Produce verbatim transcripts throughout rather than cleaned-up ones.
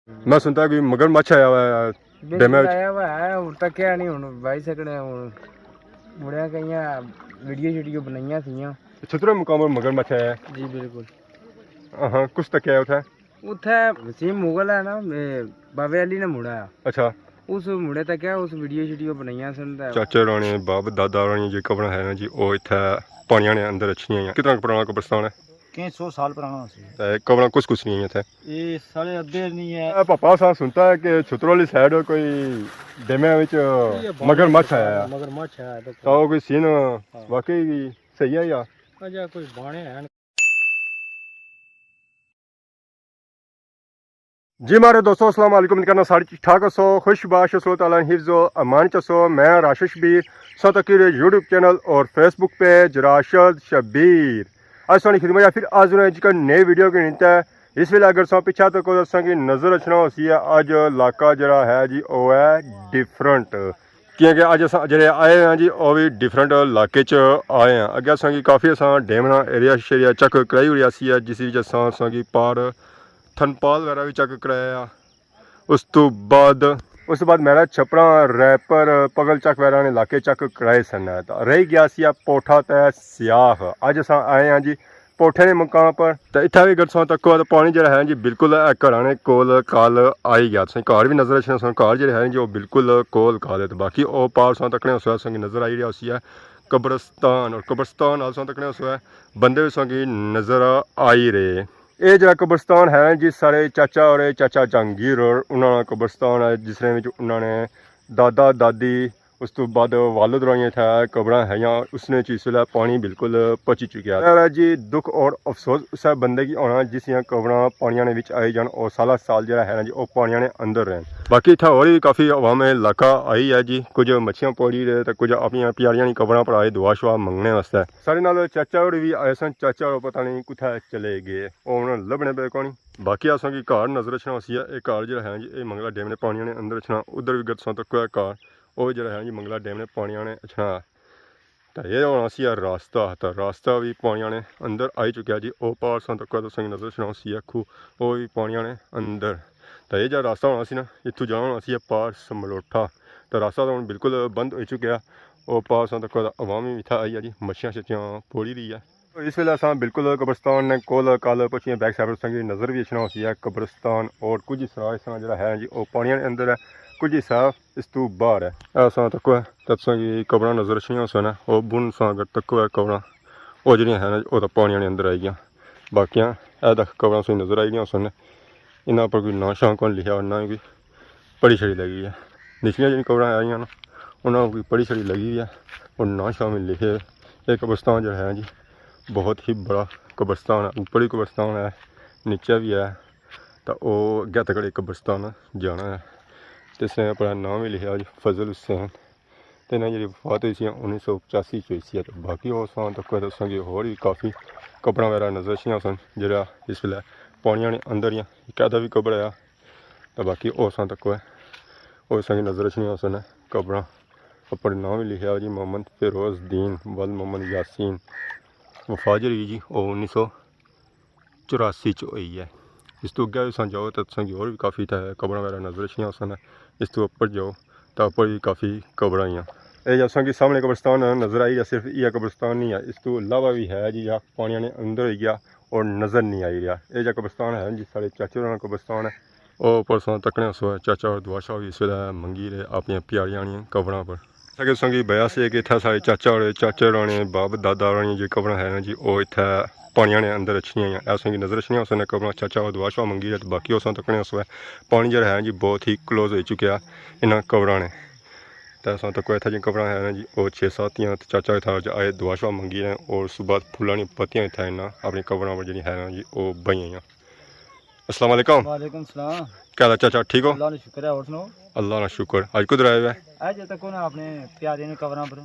میں سنتا کہ مگر مچھ آیا ہوا ہے ڈیمے وچ۔ آیا ہوا ہے، ہن تک کیا نہیں، ہن بائی سکنے ہن۔ مڑیا کئیاں ویڈیو شیڈیو بنائیاں سیاں۔ چھترے مقام پر مگر مچھ آیا ہے۔ جی بالکل۔ ہاں، کس تک ہے اتھے؟ اتھے وسیم مغل ہے نا، اے بابے علی نے مڑا ہے۔ اچھا۔ اس مڑے تک ہے، اس ویڈیو شیڈیو بنائیاں سن تے۔ چاچے رانے، باب دادا رانے جی قبراں ہے نا جی، او اتھے پانیاں نے اندر اچھنیاں ہیں۔ کتنا پرانا قبرستان ہے؟ کئی سو سال پرانا ہوسی۔ تے قبراں کس کس نیاں اتھے؟ اے سارے ادھے نہیں ہے۔ اے پاپا سا سنتا ہے کہ چھترو والی سائیڈ کوئی ڈیمے وچ مگر مچھ آیا ہے۔ مگر مچھ آیا ہے، دیکھو۔ تاں او کوئی سین، ہاں، واقعی بھی صحیح ہے یا؟ اجا کوئی بانے ہیں۔ جی ماڑے دوستو، السلام علیکم، کرنا سارے ٹھیک ٹھاک ہسو، خوش باش ہسو، تعالیٰ نے حفظ و امان چ ہسو۔ میں راشد شبیر، سو تکی رہے یوٹیوب چینل اور فیس بک پیج راشد شبیر۔ اج سانی خدمت یا پھر حاضر ہیں جی کا نئے ویڈیو کے نیتے۔ اس ویلے اگر سو پیچھا تو کو سنگی نظر اچھنا ہوسی ہے، اج علاقہ جڑا ہے جی او ہے ڈیفرنٹ۔ کیونکہ اج اساں جڑے آئے ہیں جی، او بھی ڈیفرنٹ علاقے چ آئے ہیں۔ اگے اساں کی کافی اساں ڈیم نا ایریا شیریا چیک کرائی ہوئی سی ہے، جس وچ اساں، اساں کی پار تھنپال وغیرہ بھی چیک کرایا۔ اس تو بعد، اس تو بعد میرا چھپڑا، ریپر، پگل چک وغیرہ نے علاقے چیک کرائے سن۔ تاں رہ گیا سی ہے پوٹھا تے سیاخ۔ اج اساں آئے ہیں جی پوٹھے نے مقام پر۔ تے اتھا وی اگر تساں تکو تے پانی جیہڑا ہے جی بالکل اے گھراں نے کول کال آئی گیا۔ تساں گھر وی نظر اچھنے سن، گھر جیہڑے ہے جی او بالکل کول کال ہے۔ تے باقی او پار تساں تکنے ہوسو، تساں کی نظر آئی رہیا ہوسی ہے قبرستان، اور قبرستان نال تساں تکنے ہوسو ہے بندے وی تساں کی نظر آئی رہے۔ اے جیہڑا قبرستان ہے جی سارے چاچا اور چاچا جہانگیر اور انہاں نا قبرستان ہے، جس نے وچ انہاں نے دادا دادی اس تو بعد والد راہیاں اتھے قبراں ہیاں، اس نے چ اس ویلے پانی بالکل پچی چکیا۔ خیر ہے جی، دکھ اور افسوس اسے بندے کی ہونا جس دیاں قبراں پانیاں نے وچ آئی جان اور سالہ سال جیہڑا ہے نا جی، او پانیاں نے اندر رہن۔ باقی اتھے ہور وی کافی عوام علاقہ آئی ہے جی، کچھ مچھیاں پوڑی رہے تے کچھ اپنیاں پیاریاں نی قبراں پر آئے دعا شعا منگنے واسطے۔ سارے نال چاچا ہور وی آئے سن، چاچا ہور پتہ نہیں کتھے چلے گئے، او ہن لبنے پے کونی۔ باقی اساں کی گھر نظر اچھنا ہوسی ہے، اے گھر جیہڑا ہے جی، اے منگلا ڈیم نے پانیاں نے اندر اچھنا، ادھر وی اگر تساں تکو ہے گھر، او جیہڑا ہے جی منگلا ڈیم نے پانیاں نے اچھنا۔ تے اے ہونا سی راستہ، تے راستہ وی پانیاں نے اندر آئی چکیا جی۔ او پار تساں تکو تساں کی نظر اچھنا ہوسی ہے کھو، او وی پانیاں نے اندر۔ تے اے جیہڑا راستہ ہونا سی نا، اتھوں جانا ہونا سی پار سملوٹھا۔ تے راستہ تاں ہن بالکل بند ہوئی چکیا۔ او پار تساں تکو عوام وی اتھا آئی ہے جی، مچھیاں شچھیاں پوڑی رہی ہے۔ اس ویلے اساں بالکل قبرستان نے کول کال پہنچی ہیں، بیک سائیڈ پر تساں کی نظر وی اچھنا ہوسی ہے قبرستان، اور کچھ حصہ اس طرح جیہڑا ہے جی او پانیاں نے اندر ہے، کچھ حصہ اس تو باہر ہے۔ اے تساں تکو ہے، تے تساں کی قبراں نظر اچھنیاں ہوسن، او بن تساں اگر تکو ہے قبراں، او جیہڑیاں ہے نا او تاں پانیاں نے اندر آئی گیاں۔ باقیاں اے تک قبراں تساں کی نظر آئی رہیاں ہوسن، انہاں پر کوئی ناں شاں کون لکھیا اور نہ کوئی پڑی شڑی لگی ہے۔ نچلیاں جیہڑیاں قبراں آئیاں نا، انہاں کوئی پڑی شڑی لگی ہے اور ناں شاں وی لکھے۔ اے قبرستان جیہڑا ہے جی، بہت ہی بڑا قبرستان ہے، اوپر وی قبرستان ہے، نیچے وی ہے، تے او اگے تک قبرستان جانا ہے۔ تے اس نے اپنا ناں وی لکھیا جی فضل حسین۔ تے انہاں جیہڑی وفات ہوئی سی انیس سو پچاسی چ ہوئی سی۔ تے باقی او تساں تکو تساں کی ہور وی کافی قبراں وغیرہ نظر اچھنیاں سن، جیہڑا اس ویلے پانیاں نے اندر ہی اکیدا وی قبر ہے۔ تے باقی او تساں تکو ہے، او تساں کی نظر اچھنیاں ہوسن قبراں۔ اپر ناں وی لکھیا جی محمد فیروز دین ول محمد یاسین۔ وفات جیہڑی جی او انیس سو چوراسی چ ہوئی ہے۔ اس تو اگے تساں جاؤ تے تساں کی ہور وی کافی اتھے قبراں وغیرہ نظر اچھنیاں ہوسن۔ اس تو اپر جاؤ تے اپر وی کافی قبراں ہیاں۔ اے جیہڑا تساں کی سامنے قبرستان نظر آئی رہیا، صرف ایہا قبرستان نہیں ہے، اس تو علاوہ وی ہے جی، یا پانیاں نے اندر ہوئی گیا اور نظر نہیں آئی رہیا۔ اے جیہڑا قبرستان ہے جی ساڑے چاچے ہوراں نا قبرستان ہے۔ او اپر تساں تکنے ہوسو چاچا ہور دعا شعا وی اس ویلے منگی رہے اپنیاں پیاریاں نی قبراں پر۔ جیسا کہ تساں کی بیا سی کہ اتھے ساڑے چاچا ہوراں، چاچے ہوراں نے، باب دادا ہوراں نے جیہڑیاں قبراں ہے نا جی، او اتھے پانیاں نے اندر اچھنیاں ہیاں۔ اے تساں کی نظر اچھنیاں ہوسن قبراں، چاچا ہور دعا شعا منگی رہے تے باقی تساں تکنے ہوسو پانی جیہڑا ہے جی بہت ہی کلوز ہوئی چکیا انہاں قبراں نے۔ تے تساں تکو اتھے جیہڑیاں قبراں ہے نا جی، او چھ سات ہیاں تے چاچا اتھے آئے دعا شعا منگی رہے اور اس بعد پھلاں نی پتیاں اتھے انہاں اپنی قبراں پر جیہڑیاں ہے نا جی، او بئیاں ہیاں۔ السلام علیکم۔ وعلیکم السلام۔ کیا حال ہے چاچا، ٹھیک ہو؟ اللہ نا شکر ہے، اور سناؤ؟ اللہ نا شکر۔ اج کدھر آئے ہوئے؟ اج تک نا اپنے پیارے نے قبراں پر۔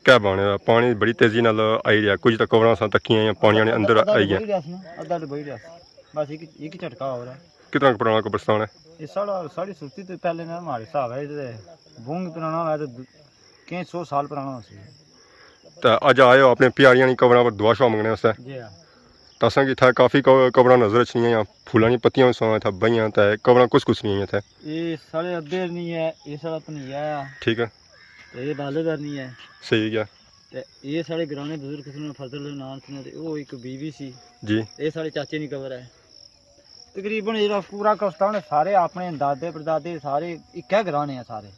کیا بانے، پانی بڑی تیزی نال آئی رہیا، کچھ تاں قبراں تساں تکیاں یا پانیاں نے اندر آئی گیا۔ ادھا تے بہی رہیا سی، بس ایک، ایک جھٹکا ہو رہا۔ کتنا پرانا قبرستان ہے؟ یہ ساڑا، ساڑی سرتی تو پہلے نا ہمارے حساب ہے، تے بہوں پرانا ہوا تو کئی سو سال پرانا ہو سی۔ تے اج آئے ہو اپنے پیاریاں نی قبراں پر دعا شعا منگنے واسطے؟ جی ہاں۔ تاں اساں کی اتھا کافی ق-، قبراں نظر اچھنیاں یا پھولاں نی پتیاں وی ساں اتھا بئیاں تے قبراں کس کس نیاں اتھے؟ اے ساڑے ابے نی ہے، اے ساڑا بھنیجا ہے، ٹھیک ہے۔ تے اے والد ہر نی ہے۔ صحیح ہے۔ تے اے ساڑے گرانے بزرگ سن، فضل نام سن، تے او ایک بی بی سی۔ جی۔ اے ساڑے چاچے نی قبر ہے۔ تقریباً جیڑا پورا قبرستان ہے، سارے اپنے دادے پردادے سارے اکے گرانے ہیں سارے۔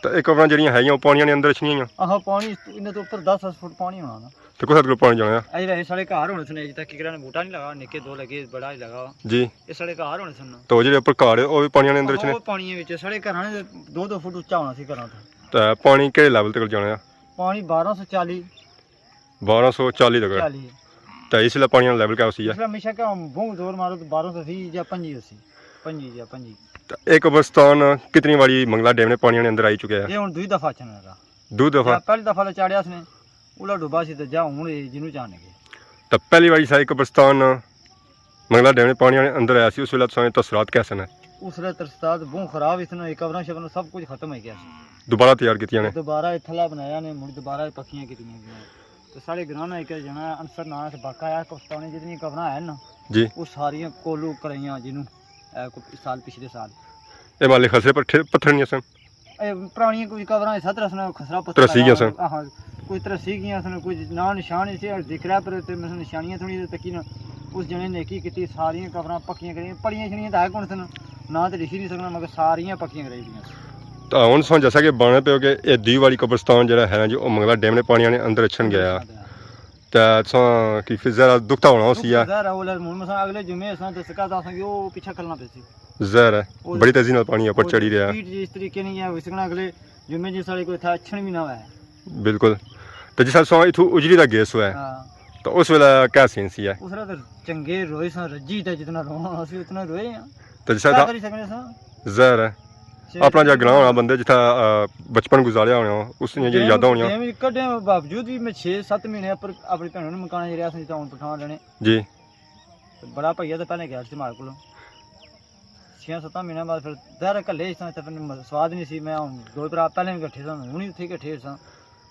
تے اے قبراں جیڑیاں ہیاں، او پانیاں نے اندر اچھنیاں ہیاں؟ آہو، پانی اس تو، انہاں تو اوپر دس دس فٹ پانی ہونا نا۔ تے کتھے تک پانی جانا ہے؟ اے جیڑے ساڑے گھر ہونے سن، جتھے ککڑاں نے بوٹا نہیں لگا، نکے دو لگے، بڑا ہی لگا۔ جی۔ اے ساڑے گھر ہونے سن۔ تے او جیڑے اوپر گھر ہے، او وی پانیاں نے اندر اچھنے؟ آہو، پانیاں وچ، ساڑے گھراں نے دو دو فٹ اچا ہونا سی گھراں تو۔ تے پانی کہڑے لیول تک جانا ہے؟ پانی بارہ سو چالی۔ بارہ سو چالی تک۔ چالی۔ تے اس ویلے پانی نا لیول کیا ہوسی ہے؟ اس ویلے ہمیشہ کہ ہم بہوں زور مارو تو بارہ سو سی یا پنجی ہوسی۔ پنجی یا پنجی۔ تے اے قبرستان کتنی واری منگلا ڈیم نے پانیاں نے اندر آئی چکیا ہے؟ اے ہن دوئی دفعہ اچھنا لگا۔ دو دفعہ؟ یا پہلی دفعہ تے چاڑیا اس نے، اولا ڈوبا سی تے جا ہن اے جنوں چاڑنے گئے۔ تے پہلی واری ساڑی قبرستان منگلا ڈیم نے پانیاں نے اندر آیا سی، اس ویلے تساں نے تاثرات کیسے نے؟ اس ویلے تاثرات بہوں خراب ہی سن، اے قبراں شبراں سب کچھ ختم ہوئی گیا سی۔ دوبارہ تیار کیتیاں نے؟ دوبارہ اے تھلا بنایا نے، مڑ دوبارہ اے پکیاں کیتیاں گیاں۔ تے ساڑے گراں نا ایک جنا انصر ناں سے باقا آیا، قبرستان جتنی قبراں ہیں نا، جی۔ او ساریاں کولو کرائیاں جنوں، اے کوئی سال، پچھلے سال۔ اے مالے خسرے پر ٹھے-، پتھر نہیں سن؟ اے پرانیاں کوئی قبراں اس طرح سن، خسرا پتھر ترسی گیاں سن۔ آہاں، کوئی ترسی گیاں سن، کوئی ناں نشان نہیں سی، ذکر ہے پر تے مثلاً نشانیاں تھوڑی تکی نا۔ اس جنے نیکی کیتی، ساریاں قبراں پکیاں کریاں، پڑیاں شڑیاں تاں ہے کون سن، ناں تے لکھی نہیں سکنا، مگر ساریاں پکیاں کرائی دیاں۔ تاں ہن ساں جیسا کہ بانے پے ہو کہ اے دوئی والی قبرستان جیڑا ہے نا جی، او منگلا ڈیم نے پانیاں نے اندر اچھن گیا۔ تے تساں کی پھر ذرا دکھ تاں ہونا ہوسی ہے۔ ظاہر ہے، او لے ہن مساں اگلے جمعے اساں تے سکا تاں اساں کی او پیچھے کھلنا پیسی۔ ظاہر ہے، بڑی تیزی نال پانی اوپر چڑھی رہیا۔ سپیڈ جی اس طریقے نہیں ہے، اس کنا اگلے جمعے جی ساڑے کوئی تھا اچھن بھی نہ ہویا ہے۔ بالکل۔ تے جس ویلے تساں اتھوں اجڑی دا گئے سو ہے، ہاں۔ تے اس ویلے کیا سین سی ہے؟ اس ویلے تے چنگے روئے ساں، رجی تے جتنا رونا ہونا سی اتنا روئے ہاں۔ تے جس ویلے کیا تھا کری سکنے ساں؟ ظاہر ہے۔ اپنا جا گراں ہونا بندے جتھا، آ، بچپن گزاریا ہونا، اس نیاں جیہڑیاں یاداں ہونیاں۔ ٹائم کڈے باوجود بھی میں چھ ست مہینے اپر اپنی بھینوں نے مکانا جیہڑے اساں جتھا ہن پٹھان رہنے۔ جی۔ تے بڑا بھیا تے پہلے گیا سی ماڑے کولوں۔ چھیاں ستاں مہینے بعد پھر ظاہر ہے کلے اس طرح تے پھر سواد نہیں سی، میں ہن دو بھرا پہلے بھی کٹھے سن، ہن ہی اتھے کٹھے سن۔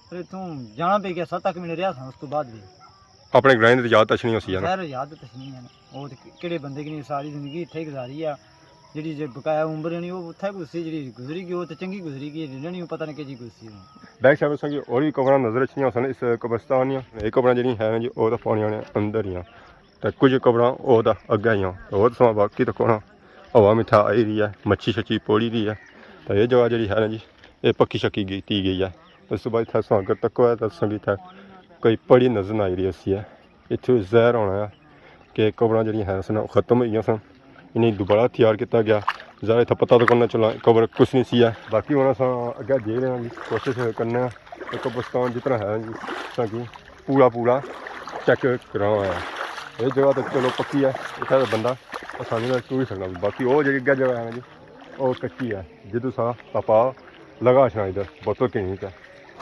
پھر اتھوں جانا پئی گیا، ست اک مہینے رہیا ساں، اس تو بعد بھی۔ اپنے گرائیں دی یاد اچھنی ہوسی ہے نا؟ ظاہر ہے یاد اچھنی ہے نا۔ او تے کیڑے بندے کی نہیں، ساری زندگی اتھے ہی گزاری ہے۔ جیڑی جے بقایا عمر ہے نی، او اتھے گزری، جیڑی گزری گئی، او تے چنگی گزری گئی، جنہاں نی پتہ نہیں کیجی گزری ہن۔ بیک سائیڈ اساں کی ہور وی قبراں نظر اچھنیاں ہوسن اس قبرستان نیاں۔ اے قبراں جیڑیاں ہیں جی، او تاں پانیاں نے اندر ہیاں۔ تے کچھ قبراں او تاں اگے ہیاں۔ تے او تساں باقی تکو نا، ہوا میٹھا آئی رہی ہے، مچھی شچھی پوڑی رہی ہے۔ تے اے جگہ جیڑی ہے نا جی، اے پکی شکی کیتی گئی ہے۔ اس تو بعد اتھے تساں اگر تکو ہے تاں تساں کی اتھے کوئی پڑی نظر نہ آئی رہی ہوسی ہے۔ اتھوں ظاہر ہونا ہے کہ قبراں جیڑیاں ہیں سن، ختم ہوئی گیاں سن۔ انہیں دوبارہ تیار کیتا گیا۔ ظاہر اتھا پتہ تو کرنا چلا قبر کس نی سی ہے۔ باقی ہن اساں اگے جائی رہے ہیں، کوشش کرنے ہیں کہ قبرستان جتنا ہے جی، تاکہ پورا پورا چیک کرانا ہے۔ یہ جگہ تو چلو پکی ہے، اتھا بندہ آسانی نال ٹری سکنا۔ باقی وہ جیڑی اگے جگہ ہے نا جی، وہ کچی ہے، جدوں سا پاپا لگا اچھنا ادھر بوتل کہیں تے۔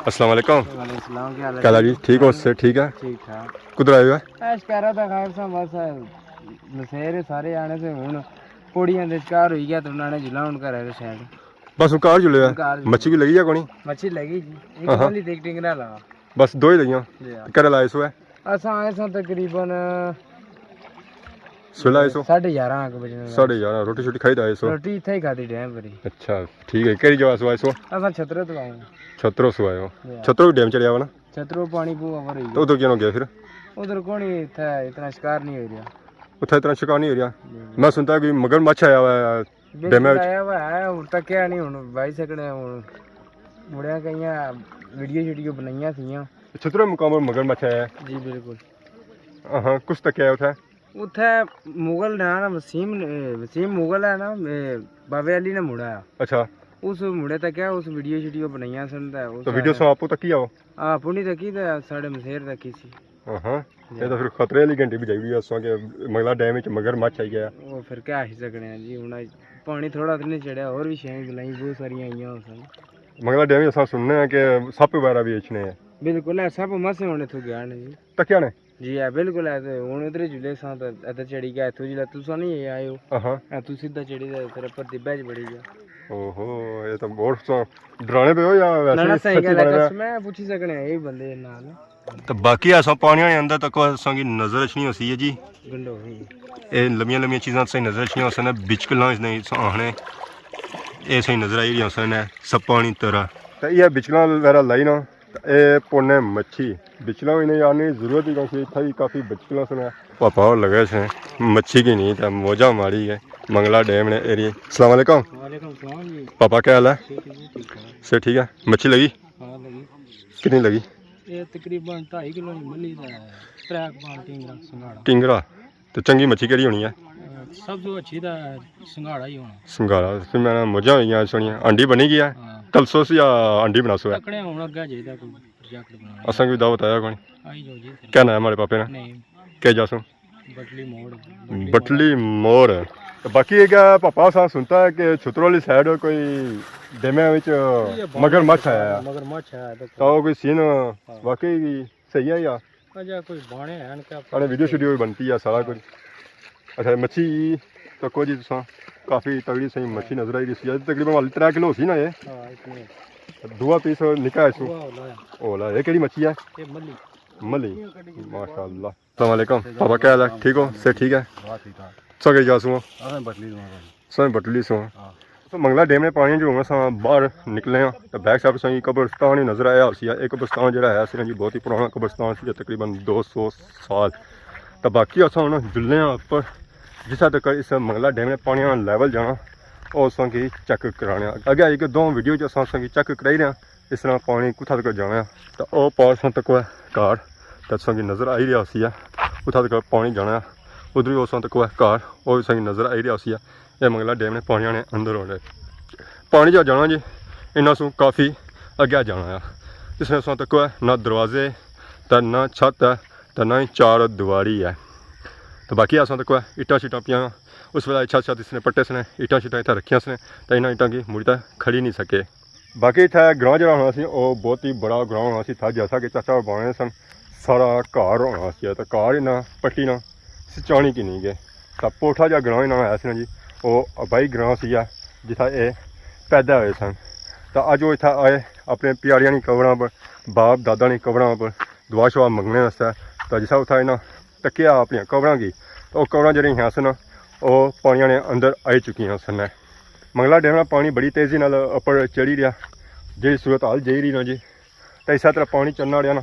السلام علیکم۔ وعلیکم السلام، کیا حال ہے؟ کیا حال ہے جی؟ ٹھیک ہو؟ صحت ٹھیک ہے؟ ٹھیک ٹھاک۔ کدھر آئے ہوئے؟ اے شکارا دا خیر سا بس، مسیر سارے آنے سے ہن پوڑیاں دے شکار ہوئی گیا تے انہاں نے جلا ہن گھر آئے سائیڈ۔ بس ہن گھر جلے آ؟ ہن گھر جلے۔ مچھی بھی لگی یا کونی؟ مچھی لگی جی۔ ایک ہاں ہاں۔ والی دیکھ ٹنگنا لگا۔ بس دو ہی لگیاں؟ جی ہاں۔ کدے لائے سو ہے؟ اساں آئے ساں تقریباً سویلے آئے سو؟ ساڑھے یارہ اک بجے نال۔ ساڑھے یارہ، روٹی شوٹی کھائی تے آئے سو؟ روٹی اتھے ہی کھادی ڈیم پر ہی۔ اچھا، ٹھیک ہے۔ کیڑی جگہ سو آئے سو؟ اساں چھترو تو آئے ہاں۔ چھترو سو آئے ہو؟ جی ہاں۔ چھترو بھی ڈیم چڑھیا ہوا نا؟ چھترو پانی بہوں اوور ہوئی گیا۔ تے ادھر کیوں نہ گیا پھر؟ ادھر کونی اتھے اتنا شکار نہیں ہوئی رہیا۔ اتھے اتنا شکار نہیں ہوئی رہیا؟ جی۔ میں سنتا کہ مگر مچھ آیا ہوا ہے۔ ڈیمے بالکل وچ۔ آیا ہوا ہے، ہن تکیا نہیں، ہن بائی سکنے ہن۔ مڑیا کئیاں ویڈیو شیڈیو بنائیاں سیاں۔ چھترو مقام پر مگر مچھ آیا ہے؟ جی بالکل۔ ہاں، کس تکیا ہے اتھے؟ اتھے مغل نے نا، وسیم، وسیم مغل ہے نا، اے بابے علی نے مڑا ہے۔ اچھا۔ اس مڑے تکیا، اس ویڈیو شیڈیو بنائیاں سن تے اس تو ویڈیو سو آپ تکی آؤ؟ آپ نہیں تکی تے ساڑے مسیر تکی سی۔ ہاں ہاں۔ جی۔ یہ تو پھر خطرے والی گھنٹی بجائی ہوئی ہے اساں کہ منگلا ڈیم وچ مگر مچھ آئی گیا۔ وہ پھر کیا آخی سکنے ہیں جی، ہن پانی تھوڑا تے نہیں چڑھیا، اور بھی شیاں بلائیں بہت ساریاں آئیاں ہوسن۔ منگلا ڈیم وچ اساں سننے ہیں کہ سپ وغیرہ بھی اچھنے ہیں۔ بالکل ہے، سپ مسے ہونے تھو گیا نے جی۔ تکیا نے؟ جی ہے، بالکل ہے، تے ہن ادھر جلے ساں تے ادھر چڑھی گیا، اتھوں جلے تساں نہیں آئے ہو۔ ہاں۔ اتھوں سیدھا چڑھی گیا، پھر اپر دبے چ بڑی گیا۔ اوہو، یہ تو بہت سا ڈرانے پے ہو یا ویسے نہ، نہ، ہی صحیح سچی گل ہے، بات ہے؟ قسم ہے، پوچھی سکنے ہیں، یہی بندے نال۔ تو باقی اساں پانیاں نے اندر تک اساں کی نظر اچھنی ہوسی ہے جی۔ گنڈو ہوئی۔ اے لمیاں لمیاں چیزاں تساں نظر اچھنی ہوسن، بچکلاں اس نے آخنے۔ اے تساں نظر آئی رہی ہوسن، سپاں نی طرح۔ تے اے بچکلاں وغیرہ لائی نا، تے اے پونے مچھی۔ بچکلاں انہیں آنے ضرورت ہی کافی، اتھا بھی کافی بچکلاں سن۔ پاپا اور لگے سے مچھی کی نہیں، تے موجہ ماری گئے۔ منگلا ڈیم نے ایریے۔ السلام علیکم۔ وعلیکم السلام جی۔ پاپا کیا حال ہے؟ ٹھیک ہے جی، ٹھیک ہے۔ سے ٹھیک ہے؟ مچھی لگی؟ ہاں، لگی۔ کتنی لگی؟ یہ تقریباً ڈھائی کلو نی ملی تے ترے پاؤنڈ ٹینگرا سنگھاڑا۔ ٹینگرا؟ تے چنگی مچھی کیڑی ہونی ہے؟ سب تو اچھی تے سنگھاڑا ہی ہونا۔ سنگھاڑا۔ پھر میں موجاں ہوئی گیاں سوہنیاں۔ ہانڈی بنی گئی ہے؟ ہاں۔ تلسو سی یا ہانڈی بناسو ہے؟ تکنے ہن اگے جائیدا کوئی پروجیکٹ بنانا۔ اساں کوئی دعوت آیا کوئی؟ آئی جاؤ جی پھر۔ کیا نام ہے ہمارے پاپے نا؟ نہیں۔ کیا جاسو؟ بٹلی موڑ۔ بٹلی موڑ۔ تے باقی یہ کیا پاپا سا سنتا ہے کہ چھترو والی سائیڈ کوئی ڈیمے وچ یہ مگر مچھ آیا ہے۔ مگر مچھ آیا ہے، دیکھو۔ تو کوئی سین ہاں۔ واقعی بھی صحیح ہے یا؟ اچھا، کوئی بانے ہیں کیا؟ اڑے ویڈیو شیڈیو بھی بنتی ہے سارا کچھ۔ اچھا، مچھی تکو جی تساں، کافی تگڑی صحیح مچھی نظر آئی رہی سی۔ تقریباً والی ترے کلو سی نا یہ؟ ہاں، اتنی۔ دوا پیس نکا ہے سو؟ دوا ہولا ہے۔ ہولا، یہ کیڑی مچھی ہے؟ یہ ملی۔ ملی۔ ماشاءاللہ۔ السلام علیکم۔ پاپا کیا حال ہے؟ ٹھیک ہو؟ سے ٹھیک ہے؟ بہت ٹھیک ٹھاک۔ سو کئی جاسو؟ اساں بٹلی دوں۔ سویں بٹلی سو۔ ہاں۔ سو منگلا ڈیم نے پانی جو ہوں اساں باہر نکلے ہاں، تو بیک سائیڈ سویں قبرستان ہی نظر آیا ہوسی۔ یہ قبرستان جڑا ہے، اسی جی بہت ہی پرانا قبرستان سی، تقریباً دو سو سال۔ تو باقی اساں ہن جلنے ہاں اوپر، جتھا تک اس منگلا ڈیم نے پانی نا لیول جانا، او اساں کی چیک کرانے ہاں۔ اگے ایک دو ویڈیو جو اساں، اساں کی چیک کرائی رہے ہاں، اس طرح پانی کتھا تک جانا ہے۔ تو او پار اساں تک ہے کار، تو اساں کی نظر آئی رہا ہوسی ہے، اتھا تک پانی جانا ہے۔ ادھر ہی اساں تک ہے کار، او اساں کی نظر آئی رہا ہوسی ہے۔ یہ منگلا ڈیم نے پانی آنے اندر ہونے۔ پانی جا جانا جی، انہاں سوں کافی اگے جانا ہے۔ اس نے سوں تک ہے نہ دروازے، تے نہ چھت ہے، تے نہ ہی چار دیواری ہے۔ تو باقی اساں تک ہے اٹاں شٹاں پیاں۔ اس ویلے چھت چھت اس نے پٹے سنے، اٹاں شٹاں اتھا رکھیاں سنے، تے انہاں اٹاں کی مڑی تے کھڑی نہیں سکے۔ باقی اتھا گراں جڑا ہونا سی، او بہت ہی بڑا گراں ہونا سی۔ اتھا جیسا کہ چاچا بانے سن، سارا گھر ہونا سی، تے گھر انہاں پٹی نا سچانی کی نہیں گئے۔ تاں پوٹھا جا گراں انہاں آیا سی نا جی، او آبائی گراں سی، جتھا اے پیدا ہوئے سن۔ تاں اج او اتھا آئے، اپنے پیاریاں نی قبراں پر، باپ دادا نی قبراں پر دعا شعا منگنے واسطے۔ تاں جسا اتھا انہاں تکیا اپنی قبراں کی، تاں او قبراں جڑیاں ہیاں سن، او پانیاں نے اندر آئی چکیاں سن۔ منگلا ڈیم نا پانی بڑی تیزی نال اپر چڑھی رہیا، جیڑی صورت حال جائی رہی نا جی، تاں اسے طرح پانی چڑھنا رہیا نا،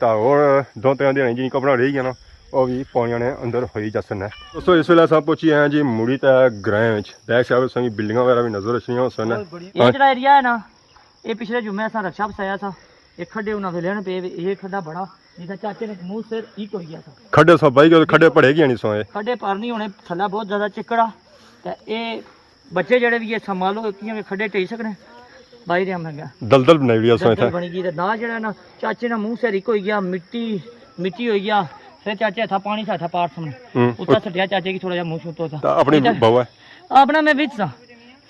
تاں ہور دو ترے دن جنی قبراں رہی گیاں نا، او وی پانیاں نے اندر ہوئی جاسن۔ دوستو، اس ویلے اساں پہنچی آئے ہیں جی مڑی تے گرائیں وچ۔ بیک سائیڈ اساں کی بلڈنگاں وغیرہ وی نظر اچھنیاں ہوسن۔ یہ ہاں۔ جڑا ایریا ہے نا، یہ پچھلے جمعے اساں رکشا بسایا سا، یہ کھڈے انہاں ویلے نے پے، یہ کھڈا بڑا، جس چاچے نے منہ سر ایک ہوئی گیا سا۔ کھڈے سا بائی گئے، کھڈے پڑے گئے نہیں سو اے۔ کھڈے پر نہیں ہونے، تھلا بہت زیادہ چکڑا، تے اے بچے جڑے وی اے سنبھالو، کیاں کہ کھڈے ٹہی سکنے۔ بائی رہیا میں گیا۔ دلدل بنائی ہوئی اساں دلدل اتھا۔ بنی گئی تے نہ جڑا نا چاچے نا منہ سر ایک ہوئی گیا، مٹی، مٹی ہوئی گیا۔ پھر چاچے ہتھا پانی سا ہتھا پار سامنے۔ ہوں۔ اتھا سٹیا چاچے کی تھوڑا جیا منہ شو تو تھا۔ تے اپنی ٹھیک ہے؟ بہو ہے۔ اپنا میں وچ سا۔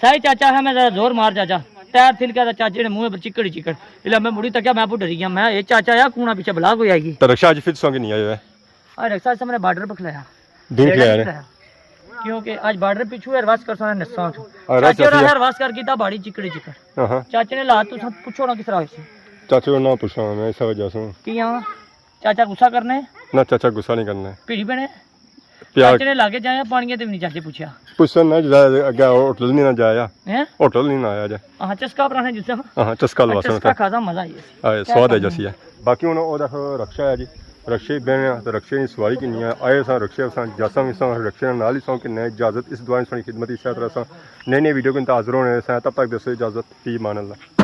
سائی چاچا ہے، میں ذرا زور مار چاچا۔ پیر تھلکیا تے چاچے نے منہ پر چکڑ ہی چکڑ۔ الا میں مڑی تکیا، میں ڈری گیا، میں اے چاچا آیا کونا پیچھے بلا کوئی آئی گئی۔ تے رکشا اج فت سو کہ نہیں آیا ہوئے؟ اج رکشا سامنے بارڈر پہ کھلایا۔ دن ریڑا کھلایا نہیں نے؟ کھلایا۔ کیونکہ اج بارڈر پچھو ہے، رواس کر سونا نساں تو۔ اے رواس چاچے اور اسی ہے۔ رواس کر کیتا باڑی چکڑی چکڑ۔ ہاں ہاں۔ چاچے نے لات تو پوچھو نا کس طرح ہوئی سی۔ چاچے کو نہ پوچھا میں اس وجہ سے۔ کیاں؟ چاچا غصہ کرنے؟ نہ چاچا غصہ نہیں کرنا ہے۔ بھیڑی بنے؟ پیار۔ چاچے نے لاگے جایا پانی تے بھی نہیں چاچے پوچھیا۔ پوچھا نہ جا، اگے ہوٹل نہیں نہ جایا۔ ہیں؟ ہوٹل نہیں نہ آیا جا۔ ہاں، چسکا پرانے جسے۔ ہاں، چسکا لوا چسکا سن۔ کھادا مزہ آئی۔ آئے، سواد ہے جسی ہے۔ باقی ہن او دیکھو رکشا ہے جی، رکشے بہنے ہیں، تے رکشے نی سواری کنی ہے۔ آئے ساں رکشے ساں، جاساں وی ساں رکشے نال ہی ساں، کہ نئے اجازت اس دعا ساں خدمت اس طرح ساں نئے نئے ویڈیو کن حاضر ہونے ساں۔ تب تک دسو اجازت، فی امان اللہ۔